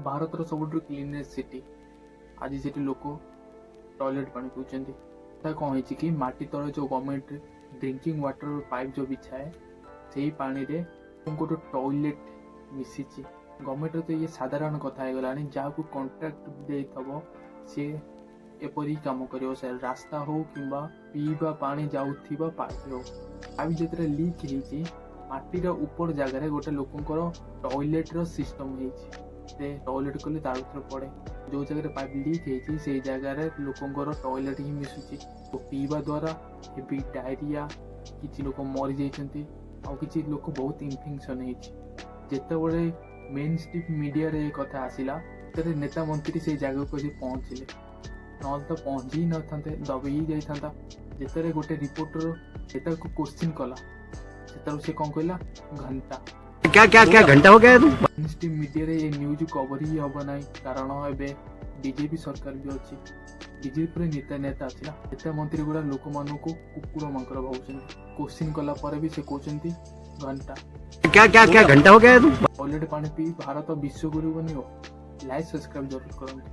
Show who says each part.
Speaker 1: ଭାରତର ସବୁଠୁ cleanest city, ଆଜି ସେଠି ଲୋକ ଟଏଲେଟ୍ ପାଣି ପିଉଛନ୍ତି। ତା କ'ଣ ହେଇଛି କି ମାଟି ତଳେ ଯେଉଁ ଗଭର୍ଣ୍ଣମେଣ୍ଟ ଡ୍ରିଙ୍କିଂ ୱାଟର ପାଇପ୍ ଯେଉଁ ବିଛାଏ, ସେଇ ପାଣିରେ ଗୋଟେ ଟଏଲେଟ୍ ମିଶିଛି। ଗଭର୍ଣ୍ଣମେଣ୍ଟର ତ ଇଏ ସାଧାରଣ କଥା ହେଇଗଲାଣି। ଯାହାକୁ କଣ୍ଟ୍ରାକ୍ଟ ଦେଇଥିବ, ସିଏ ଏପରି କାମ କରିବ। ସେ ରାସ୍ତା ହଉ କିମ୍ବା ପିଇବା ପାଣି ଯାଉଥିବା ପାଇପ୍ ହଉ। ପାଇପ୍ ଯେତେବେଳେ ଲିକ୍ ହେଇଛି, ମାଟିର ଉପର ଜାଗାରେ ଗୋଟେ ଲୋକଙ୍କର ଟଏଲେଟ୍ର ସିଷ୍ଟମ ହେଇଛି। ସେ ଟଏଲେଟ୍ କଲେ ତା ଭିତରେ ପଡ଼େ। ଯେଉଁ ଜାଗାରେ ପାଇପ୍ ଲିକ୍ ହେଇଛି, ସେଇ ଜାଗାରେ ଲୋକଙ୍କର ଟଏଲେଟ୍ ହିଁ ମିଶୁଛି ଓ ପିଇବା ଦ୍ୱାରା ହେଭି ଡାଇରିଆ, କିଛି ଲୋକ ମରିଯାଇଛନ୍ତି ଆଉ କିଛି ଲୋକ ବହୁତ ଇନଫେକ୍ସନ୍ ହେଇଛି। ଯେତେବେଳେ ମେନ୍ ଷ୍ଟ୍ରିମ୍ ମିଡ଼ିଆରେ ଏ କଥା ଆସିଲା, ସେତେବେଳେ ନେତା ମନ୍ତ୍ରୀ ସେଇ ଜାଗାକୁ ଆସି ପହଞ୍ଚିଲେ। ନହେଲେ ତ ପହଞ୍ଚି ହିଁ ନଥାନ୍ତେ, ଦବେଇ ହିଁ ଯାଇଥାନ୍ତା। ଯେତେବେଳେ ଗୋଟେ ରିପୋର୍ଟର ନେତାକୁ କୋଶ୍ଚିନ୍ କଲା, ସେତେବେଳେ ସେ କ'ଣ କହିଲା? ଘଣ୍ଟା।
Speaker 2: क्या क्या क्या, घंटा हो गया है तुम?
Speaker 1: ମେନ୍ ଷ୍ଟ୍ରିମ୍ ମିଡ଼ିଆରେ ଏ ନ୍ୟୁଜ୍ କଭର ହିଁ ହବ ନାହିଁ, କାରଣ ଏବେ ବିଜେପି ସରକାର ବି ଅଛି। ବିଜେପିର ନେତା ନେତା ଅଛି ନା, ନେତା ମନ୍ତ୍ରୀ ଗୁଡ଼ା ଲୋକମାନଙ୍କୁ କୁକୁର ମାଙ୍କଡ଼ ଭାବୁଛନ୍ତି। କୋଶ୍ଚିନ୍ କଲା ପରେ ବି ସେ କହୁଛନ୍ତି ଘଣ୍ଟା।
Speaker 2: क्या क्या क्या, घंटा हो गया है तुम?
Speaker 1: ଟଏଲେଟ୍ ପାଣି ପିଇ ଭାରତ ବିଶ୍ୱଗୁରୁ ବନିବ? ଲାଇକ୍, ସବସ୍କ୍ରାଇବ୍ ଜରୁର କରନ୍ତୁ।